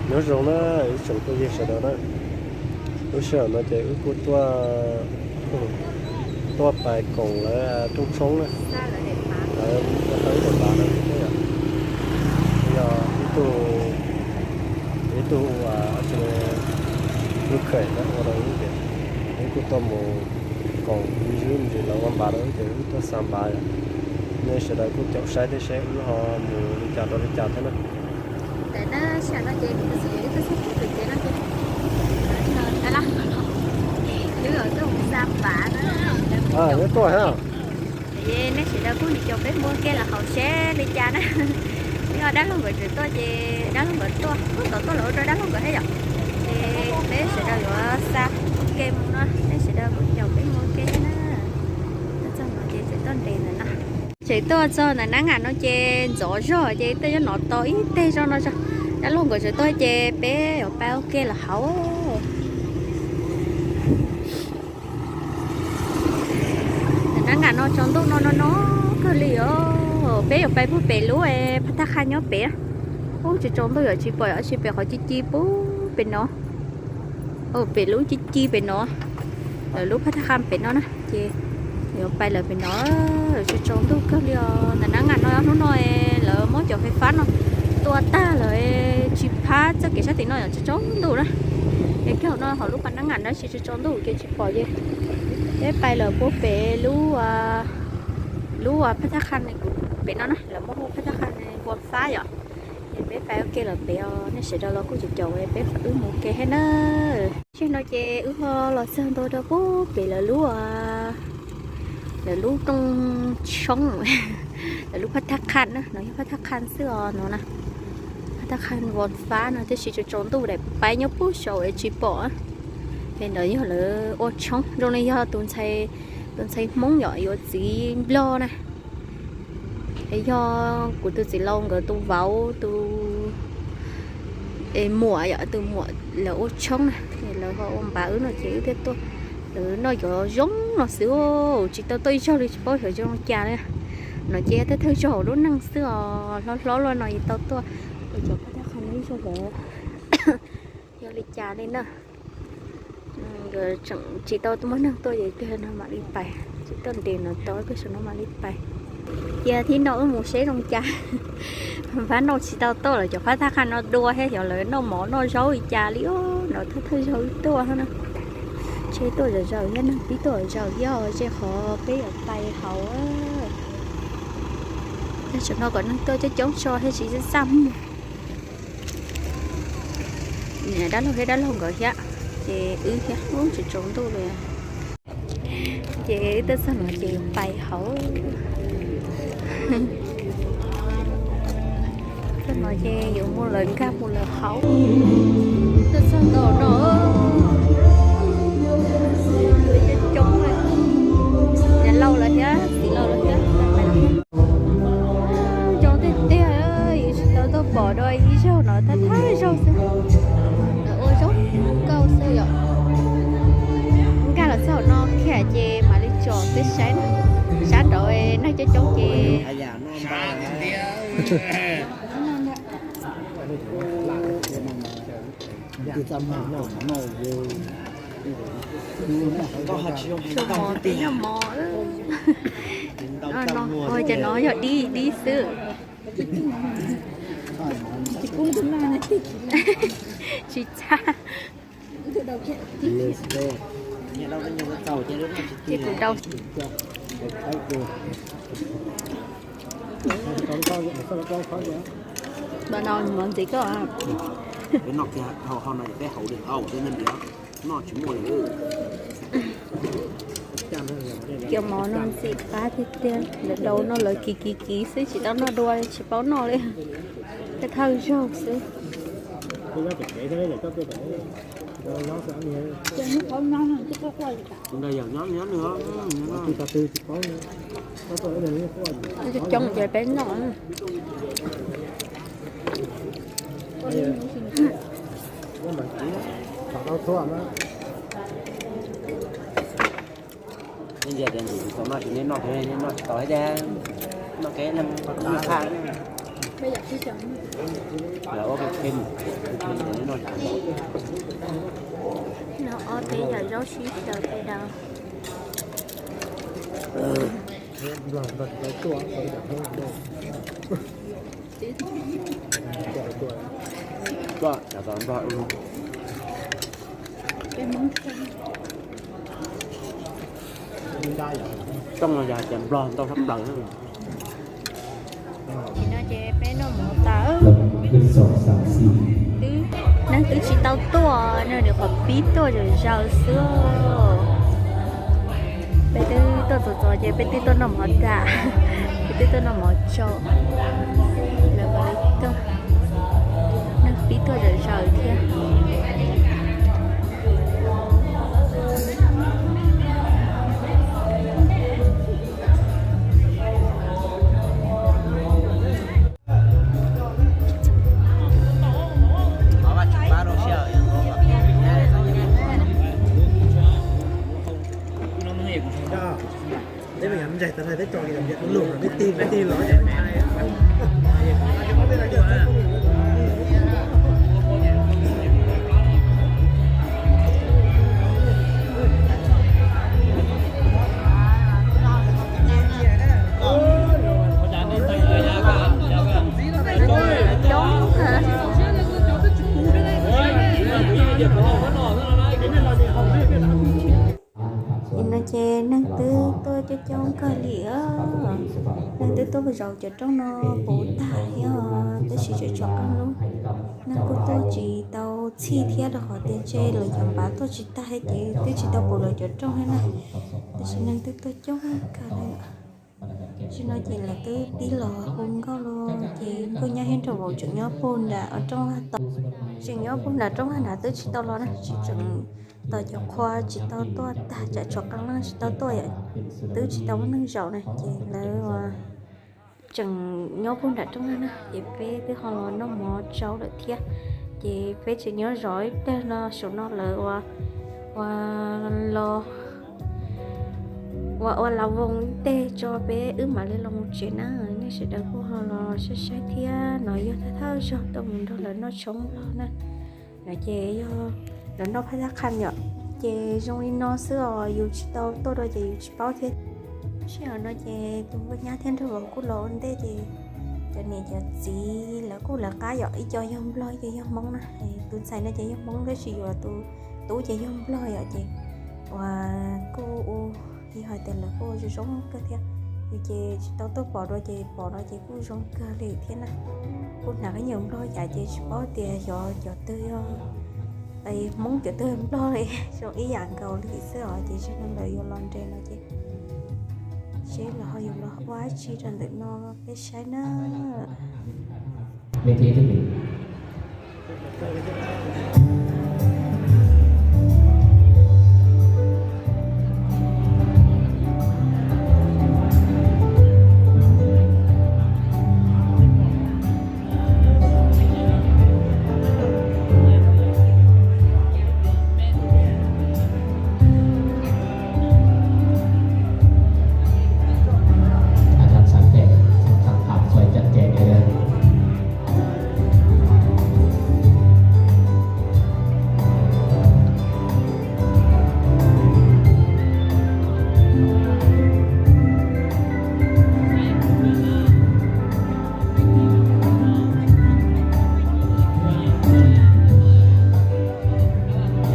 Nyob zoo na ib tsoom phooj ywg sawv daws na, lub sij hawm no ces wb kuj tuaj, tuaj pais koom lawv rooj tshoob na, lawv ua tau ib daim npav na, yog ib tug, ib tug ua lub khaim na ua rau wb ces wb kuj tuaj mus koom ib zib ntsis lawv ua npav rau wb ces wb tuaj xa npav yom. Nej sawv daws kuj caum saib thiab seb wb ho mus li cas rau li cas thiab na. Tam no ces tus txiv ib tug xub tus txiv no ces, wb tuaj mus xa npav na. Wb tuaj ha. Nej sawv daws kuj mus caum peb mus ua ke los haus seb li cas na. Yog dab laug nkawd tseem tuaj ces dab laug nkawd tuaj, kuj tau tuaj los ua rau dab laug nkawd thiab yom. Ces peb sawv daws yuav xa ua ke mus no, nej sawv daws kuj caum peb mus ua ke thiab na. Tuaj txog no ces tseem tuaj nres ntawm no. Tseem tuaj txog ntawm nab ngam no ces ntxov zog ces tej zaum nov tau ib teg zog no zog. Dab laug nkawd tseem tuaj ces peb yuav pais ua ke los haus. Nab ngam no tsaus ntuj no no no kawg li os. Peb yuav pais puag pem lub phab thaj qhaj nyob pem. Ub, tsaus ntuj yom tsis pom yom, tsis pom qhov ci ci puag pem no. Pem lub ci ci pem no, lawv lub phab thaj qhaj pem no na ces yuav pais lawm pem no. Tsaus ntuj kawg li os. Ntawm nab ngam no hnub no lawv muab cov fais fab no tua tag lawm, tsis phab txoj kev sab tim no yom, tsaus ntuj na. Es kiag no hauv lub pas nab ngam no tsis tsaus ntuj ces tsis pom ces peb pais lawm puag pem lub, lub phab thaj qhaj pem no na, lawv muab hu phab thaj qhaj Npua Fab yom. Ces peb pais ua ke lawm pem os, nej sawv daws los kuj caum caum peb wb mus ua ke thiab na. Tseg no ces wb ho los txog ntua rau puag pem lawv lub, lawv lub rooj tshoob, lawv lub phab thaj qhaj na, no yog phab thaj qhaj xwb os no na. Phab thaj qhaj Npua Fab no tab sis tsaus ntuj daim pais nyob puag saud es tsis pom. Es ntawd yog lawv ua tshoob zoo li yog tus ntxhais, tus ntxhais Hmoob yom yuav txiv Nplog na. Es yog kuv tus txiv laus nkawd tus vauv tus, es muam yom, tus muam lawv ua tshoob na, es lawv ho ua npav wb no ces wb thiaj tuaj. Lawv noj cov zoo no xwb, tsis tau tuaj ib zaug li tsis paub xyov zoo cas li. No ces thawj thawj zaug lub neej xwb os, hlob hlob los no es tau tuaj. Cov phab thaj qhaj no ib zaug lawv yog li cas li na. Tseem tsis tau muaj neeg tuaj ces tiag no mam li pais, tsis tuaj nres no tau tiag saum no mam li pais. Cia thib no wb mus seb zoo cas. Phab no tsis tau tuaj lawm, cov phab thaj qhaj no dua thiab xyov lawv noj mov noj zaub li cas li os, no thawj thawj zaug wb tuaj na. Tsheb tuaj zom zaws thiab neeg pib tuaj zom zaws thiab, ze qhov peb yuav pais hauv. Saum no kom neeg tuaj coob coob tso thiab tsis txaj muag. Dab laug thiab dab laug nkawd thiab, ces wb thiab, ub, tsaus tsaus ntuj li. Ces wb twb txog no ces pais hauv. Txog no ces yuav mus lawv nkag mus lawv hauv. Twb txog ntua no, coob, niam laus lawv thiab txiv laus lawv thiab. Coob tiag tiag, yus tsis tau tuaj pom dua ib zaug no, thawj thawj zaug xwb. Ua zoo nkauj xwb yom. Nkag los txog no kiag ces mam li tsom peb saib na. Sab nraud neeg coob coob ces Cov mov, cov no yog dib dib xwb. Tsis txaj. Ces kuv dau. Ntawm no mov ntxiv koj. Peb noj kiag hauv no ces peb haus li hauv tej neeg noj tsis muaj li. Cov mov no ntxim qab tiag tiag, lawv dau noj lawv kiv kiv kiv xwb tsis tau noj dua li, tsis paub noj li. Thawj thawj zaug xwb. Coob ces peb noj. Nej ntsia tias ntxim tsis tau noj ces nej noj, nej noj tsis tau thiab, noj kev neeg qhov tub qhaj. Lawv ua ke, No ob peb yam zaub sib xyaw tej dav. Rooj no yog hais tias Nplog ntau sab plaws. Tam sim no ces peb noj mov tas, twb, neeg twb tsis tau tuaj, neeg nyuam qhuav pib tuaj zom zaws xwb. Peb twb tuaj txog txog ces peb twb tuaj noj mov tas, peb twb tuaj noj mov tsau, lawv mam li tuaj, neeg pib tuaj zom zaws thiab. Nim no ces neeg twb tuaj coob coob kawg li, neeg twb tuaj zaum cov rooj no puv tag thiab, tab sis tseem tshuav qee lub. Neeg kuj tuaj tsis tau txhij thiab, rau qhov tias ntshe lawv cov npav tuaj tsis tag thiab ces twb tsis tau puv lawv cov rooj thiab na. Tab sis neeg twb tuaj coob kawg li. Tam sim no ces lawv twb pib los hu nkauj los, ces nkauj nyab thiab nraug vauv tseem nyob puag nram rooj vaj tom, tseem nyob puag nram rooj vaj nrad twb tsis tau los na, tseem tos cov qhua tsis tau tuaj tag, tsam tshuav qee leej tsis tau tuaj yom, twb tsis tau muaj neeg zaum na, ces lawv tseem nyob puag nram rooj vaj na, ces peb twb ho los noj mov tsau lawm thiab. Ces peb tseem nyob zov ib pliag no, saum no lawv ua, ua los ua, ua la voos ib teg tso peb wb mam li los mus tsev na. Nej sawv daws kuj ho los saib saib thiab, no yog thawj thawj zaug tuaj mus nrog lawv noj tshoob Nplog na. No ces yog lawv noj phaj thab qha yom, ces zoo li no xwb os, yus tsis tau tuaj dua ces yus tsis paub thiab. Sij hawm no ces tus nkauj nyab thiab nraug vauv kuj los ua ntej ces cov niam cov txiv lawv kuj lawv qab yom, ib co yog Nplog ib co yog Hmoob na. Tus ntxhais no ces yog Hmoob tab sis yuav tus tub ces yog Nplog yom, ces uas kuj yog hais tias lawv kuj zoo zoo kawg thiab. Yus ces tsis tau tuaj pom dua ces pom no ces kuj zoo kawg li thiab na. Kuj hnav khaub ncaws Nplog yam ces tsis paub tias xyov cov twg yog Hmoob cov twg Nplog li, zoo ib yam nkaus li xwb os. Ces zaum no lawv yuav los nres no ces seb lawv ho yuav los ua dab tsi rau ntawm no peb saib na.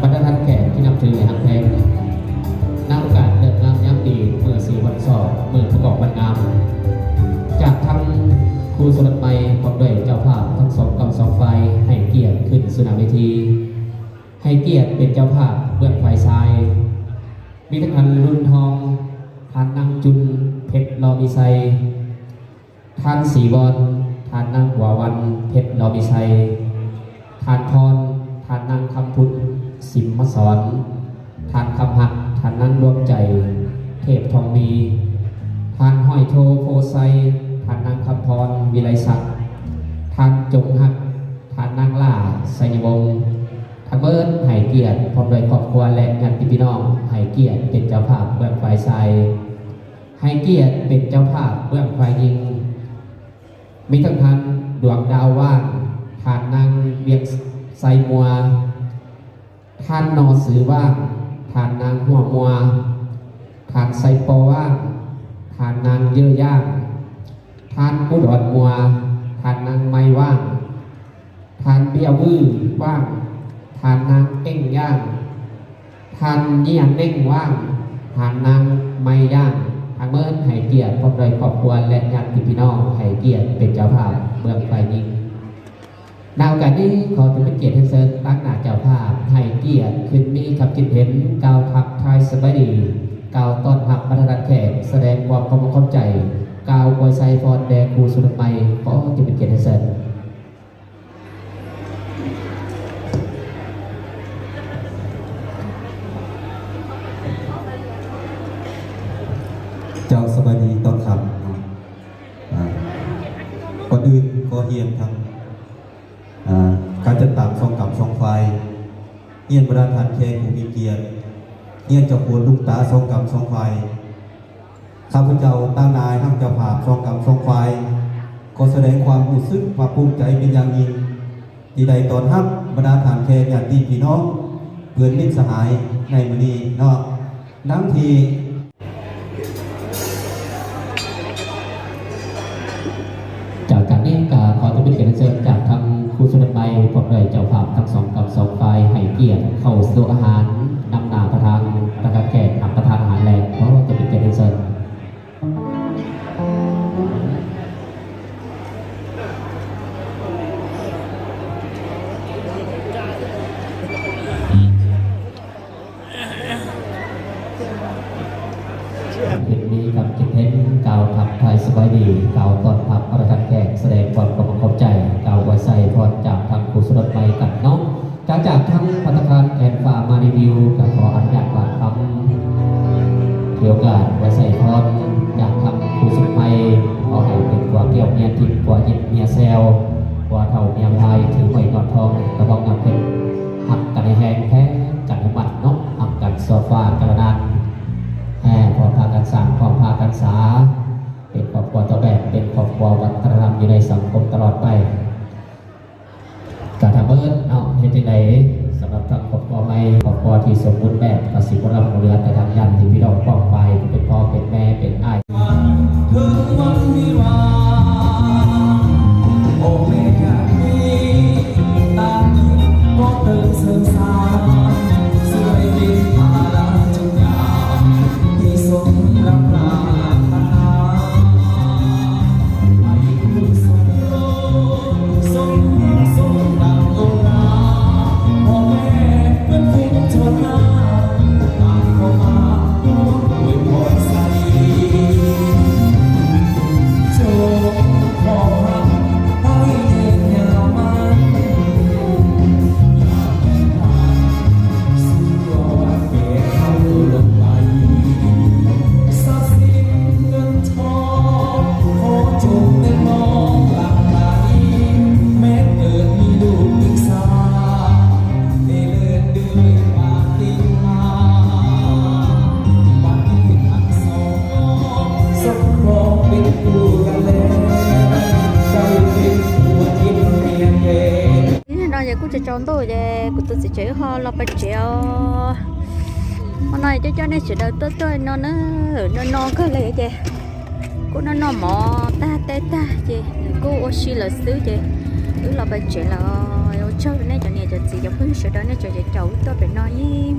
บรรดาท่านแขกที่นับถืออย่างฮักแพง ณ โอกาสเลิกงามยามดี เมื่อสี่วันซ้อน เมื่อประกอบวันงาม จากทั้งครูสนดไมพร้อมด้วยเจ้าภาพทั้งสองกำสองฝ่ายให้เกียรติขึ้นสู่หน้าเวที ให้เกียรติเป็นเจ้าภาพเบื้องฝ่ายซ้าย มีทั้งท่านลุนทอง ท่านนางจุน เพชรลอมีชัย ท่านศรีวร ท่านนางบัววัน เพชรลอมีชัย ท่านพร ท่านนางคำพุน สิมมสอน ท่านคำหัก ท่านนางดวงใจ เทพทองมี ท่านห้อยโทโพไซ ท่านนางคำพร วิไลศักดิ์ ท่านจงฮัก ท่านนางล่า ไซยวงศ์ ทั้งเบิดให้เกียรติพร้อมด้วยครอบครัวและญาติพี่น้องให้เกียรติเป็นเจ้าภาพเบื้องฝ่ายชาย ให้เกียรติเป็นเจ้าภาพเบื้องฝ่ายหญิง มีทั้งท่านดวงดาวว่าน ท่านนางเวียง Xais Muas, Than No Xwm Vaaj, Than Naang Huaj Muas, Than Xais Pov Vaaj, Than Naang Yawg Yaaj, Than Kub Dom Muas, Than Naang Mais Vaaj, Than Npiaj Vwj Vaaj, Than Naang Eej Yaaj, Than Nyiaj Neej Vaaj, Than Naang Mais Yaaj. Thov meb hais kiam phooj ywg ຄອບຄົວ leh ຍາດຕິພີ່ນ້ອງ hais kiam peb ເຈົ້າພາບເມືອງໄຟຍິງ. ໃນໂອກາດນີ້ ຂໍຈະເປັນກຽດຮຽນເຊີນຕາງໜ້າເຈົ້າພາບ ໃຫ້ກຽດຂຶ້ນມີຄຳຄິດເຫັນ ກ່າວທັກທາຍສະບາຍດີ ກ່າວຕ້ອນຮັບບັນດາທ່ານແຂກ ສະແດງຄວາມຂອບອົກຂອບໃຈ ກ່າວອວຍໄຊພອນແດ່ຄູສອນໃໝ່ ຂໍຈະເປັນກຽດຮຽນເຊີນ. ເຈົ້າສະບາຍດີຕອນຄ່ຳເນາະ ອາ ກ່ອນອື່ນຂໍຮຽນທາງ ການຈັດຕັ້ງສອງກຳສອງຝ່າຍ, ຮຽນບັນດາທ່ານແຂກຜູ້ມີກຽດ, ຮຽນເຈົ້າໂຄນລຸງຕາສອງກຳສອງຝ່າຍ, ຂ້າພະເຈົ້າຕາງໜ້າຮັກເຈົ້າພາບສອງກຳສອງຝ່າຍ ຂໍສະແດງຄວາມຮູ້ສຶກພາກພູມໃຈເປັນຢ່າງຍິ່ງ ທີ່ໄດ້ຕ້ອນຮັບບັນດາທ່ານແຂກຍາດຕິພີ່ນ້ອງ ເພື່ອນມິດສະຫາຍໃນມື້ນີ້ເນາະ ດັ່ງທີ່ ຈາກການນີ້ກໍຂໍຈະເປັນກຽດຮຽນເຊີນຈາກທາງຄູສອນໃໝ່ ພ້ອມດ້ວຍເຈົ້າພາບທັງສອງກຳສອງຝ່າຍ ໃຫ້ກຽດເຂົ້າສູ່ອາຫານ ນຳໜ້າປະທານ ປະທານແຂກ ຮັບປະທານອາຫານແລງ ຂໍຈະເປັນກຽດຮຽນເຊີນ. ເຫັນມີຄຳຄິດເຫັນ ກ່າວທັກທາຍສະບາຍດີ ກ່າວຕ້ອນຮັບບັນດາທ່ານແຂກ ສະແດງຄວາມຂອບອົກຂອບໃຈ ກ່າວອວຍໄຊພອນຈາກທາງຄູສອນໃໝ່ກັນເນາະ. ຈາກ ຈາກທາງພັດຕາຄານແອນຟ້າມາຣີວິວ ກໍຂໍອະນຸຍາດບາດຄຳ ຖືໂອກາດອວຍໄຊພອນຈາກທາງຄູສອນໃໝ່ ຂໍໃຫ້ເປັນຜົວແກ້ວເມຍທິບ ຜົວຍິບເມຍແຊວ ຜົວເຖົ້າເມຍພາຍ ຖືຫ້ອຍຍອດທອງ ຕະບອງຍອດເພັດ ຮັກກັນໃຫ້ແຮງ ແພງກັນໃຫ້ໝັ້ນເນາະ ຮັກກັນຊົ່ວຟ້າກາລະນານ ແຮ່ພ້ອມພາກັນສ້າງ ພ້ອມພາກັນສາ ເປັນຄອບຄົວຕົ້ນແບບ ເປັນຄອບຄົວວັດທະນະທຳຢູ່ໃນສັງຄົມຕະຫຼອດໄປ. ກະທັງໝົດເນາະ ເຮັດຈັ່ງໃດສຳລັບທາງຄອບຄົວໃໝ່ ຄອບຄົວທີ່ສົມບູນແບບ ກະຊິບໍ່ລ້ຳບໍ່ເຫຼືອ ແຕ່ທາງຍາດຕິພີ່ນ້ອງປ້ອງປາຍ ເປັນພໍ່ເປັນແມ່ເປັນອ້າຍ ເຖິງວັນວິວາ ພໍ່ແມ່ຍາດມີ ຕ່າງຍິນກໍເຕີມເສີມສາ ຊ່ວຍເປັນພາລະ No ces kuj tsaus ntuj ces kuv tus txiv tsev ho los pais tsev os. Hmo no coj coj nej sawv daws tuaj tuaj no na, no no kawg li ces kuj noj noj mov tag teb tag ces kuj ua si lawm xwb ces wb los pais tsev lawm. Ua tsaug nej cov niam cov txiv cov phooj ywg sawv daws, nej tseem caum wb tuaj pem no ib